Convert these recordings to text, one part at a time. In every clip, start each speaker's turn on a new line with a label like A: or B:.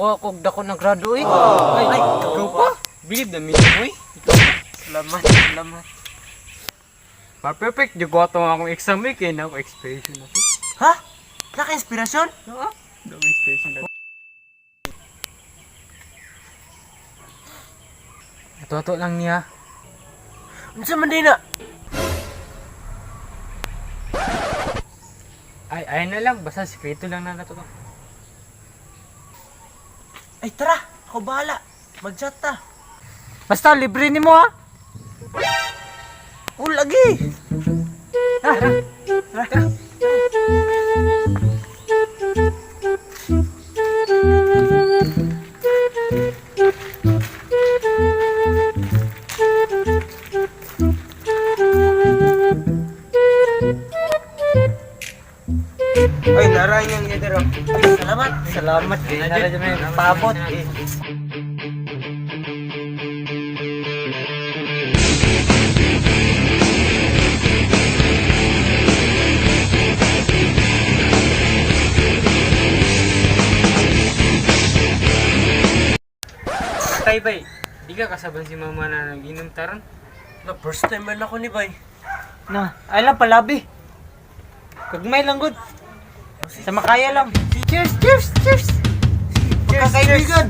A: Makakuha ko og dako ng grado eh.
B: Ay, ikaw pa. Bilib na mismo eh. Ikaw pa.
A: Salamat, salamat.
B: Pa-perfect, di ko ato akong exam eh. Kaya na ako expiration na.
A: Ha? Naka-inspirasyon?
B: Oo. Dami expiration na. Ato-ato lang niya.
A: Unsa man din na?
B: Ay, ay na lang. Basta sikreto lang na nato to.
A: Ay tara, ako bahala. Mag-chat ta. Basta libre nimo ha. Oh, lagi. Tara. Tara.
C: Ay, naray niyang leader. Oh.
A: Ay, salamat. Salamat. Kay nara dyan may paabot. Eh.
B: Tay, bay. Di ka kasaban si mama na nag-inom taron.
A: Na first time man ako ni bay. Na, ay lang palabi. Kagmay lang gud. Sa makaya lang. Cheers, cheers, cheers. Cheers, kaibigan.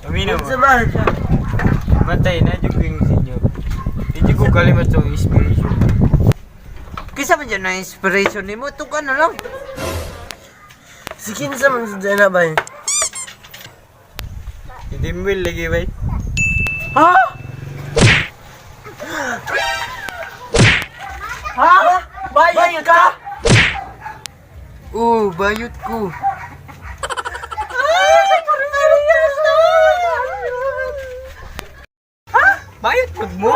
B: Amino mo.
A: Unsa man?
B: Matay na dyan ko yung sinyo. Di ko kalimat sa inspiration.
A: Kisa man dyan na inspiration nimo, tuka na lang. Si kinsa man sa dyan na bay?
B: Hindi mo lagi bay.
A: Ha? Ha? Bayot ka?
B: Oo, bayot ko. Bayot pud mo?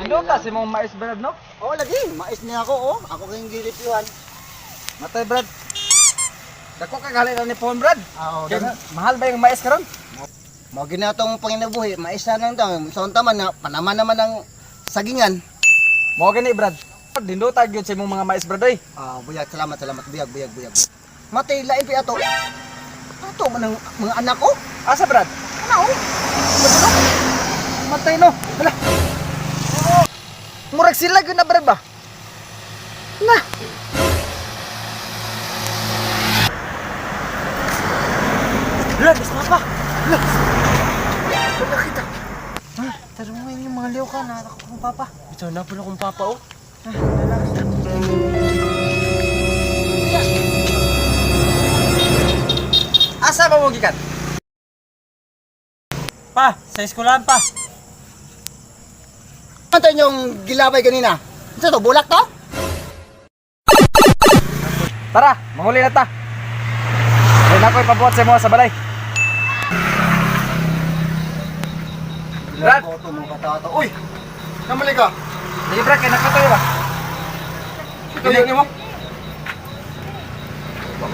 C: Inuta si mong mais Brad, no?
D: Oo, lagi. Mais niya ako, oh. Ako kayong gilipyuhan.
C: Matay Brad. Dako ka gali na ni Pon Brad.
D: Oo,
C: Kaya, mahal ba yung mais karon?
D: Mao gina atong panginabuhi, mais na lang daw. Sa unta man na panaman naman ang sagingan.
C: Mao gani Brad. Dinduta gyud sa imong mga mais Brad oy.
D: Ah, buyag, salamat, salamat. Buyag, buyag, buyag. Matay lain pa ato. Ato man ang mga anak ko.
C: Asa Brad?
D: Ano? Oh?
C: Matay no. Hala. Murag sila gyud na Brad ba? Na.
A: Hala, mas papa. Hala. Wala kita. Ha? Tara mo yung mga liw ka, nakita ko kong papa. Ito na pala kong papa, oh. Ah, lalaki.
C: Asa ba mo gikan?
A: Pa, sa eskwelahan pa.
D: Ano inyong gilabay kanina? Ano to, bulak to?
C: Tara, manghuli na ta. Ay na ko'y pabuhat sa imo sa balay. Brad!
D: Ako to, mga bata to. Uy! Namali ka.
C: Dili Brad, kay nakatoy ba?
D: Dili nimo.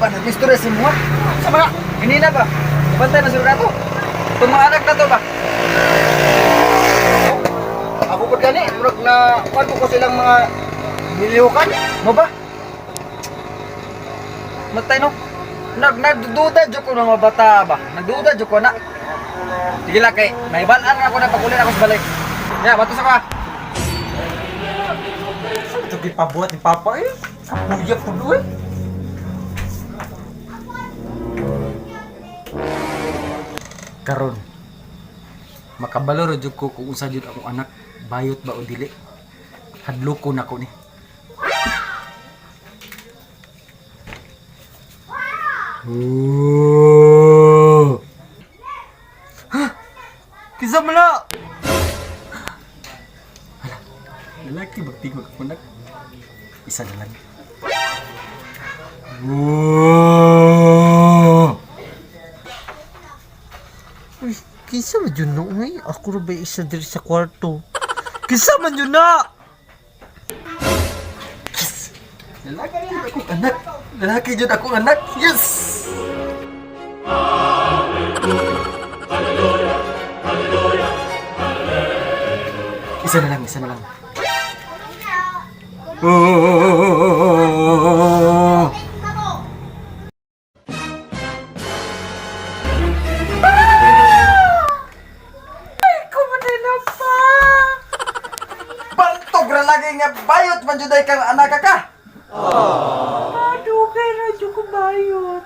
C: Ba, nag-istorya si mo. Sa mga kanina ba? Bantay na siguro ato. Itong mga anak na to ba?
D: Ako pud gani, murag na kuan ko silang mga nilihukan.
C: Mo ba? Matay no. Nagduda jud ko ng mga bata ba. Nagduda jud ko na. Sige lang kay, nahibalaan ako na pagulin ako sa balay. Ya, bato sa ka.
A: Saan ito gipabuhat ni Papa eh? Kapuya po doon.
B: Karon makabalo ra jud ko kung unsa jud akong anak, bayot ba o dili. Hadloko na ko ni. Oh.
A: Kisa mo na!
B: Lalaki magtingog ako anak. Isa na lang. Oh.
A: Uy, kisa man yun no? Uy, ako ra ba isa diri sa kwarto? Kisa man yun na!
B: Lalaki jud akong anak. Lalaki jud akong anak. Yes. Isa na lang, isa na lang. Oh.
C: Bantog ra lagi nga bayot man juday kang anak ka.
A: Adugay ra jud ko bayot.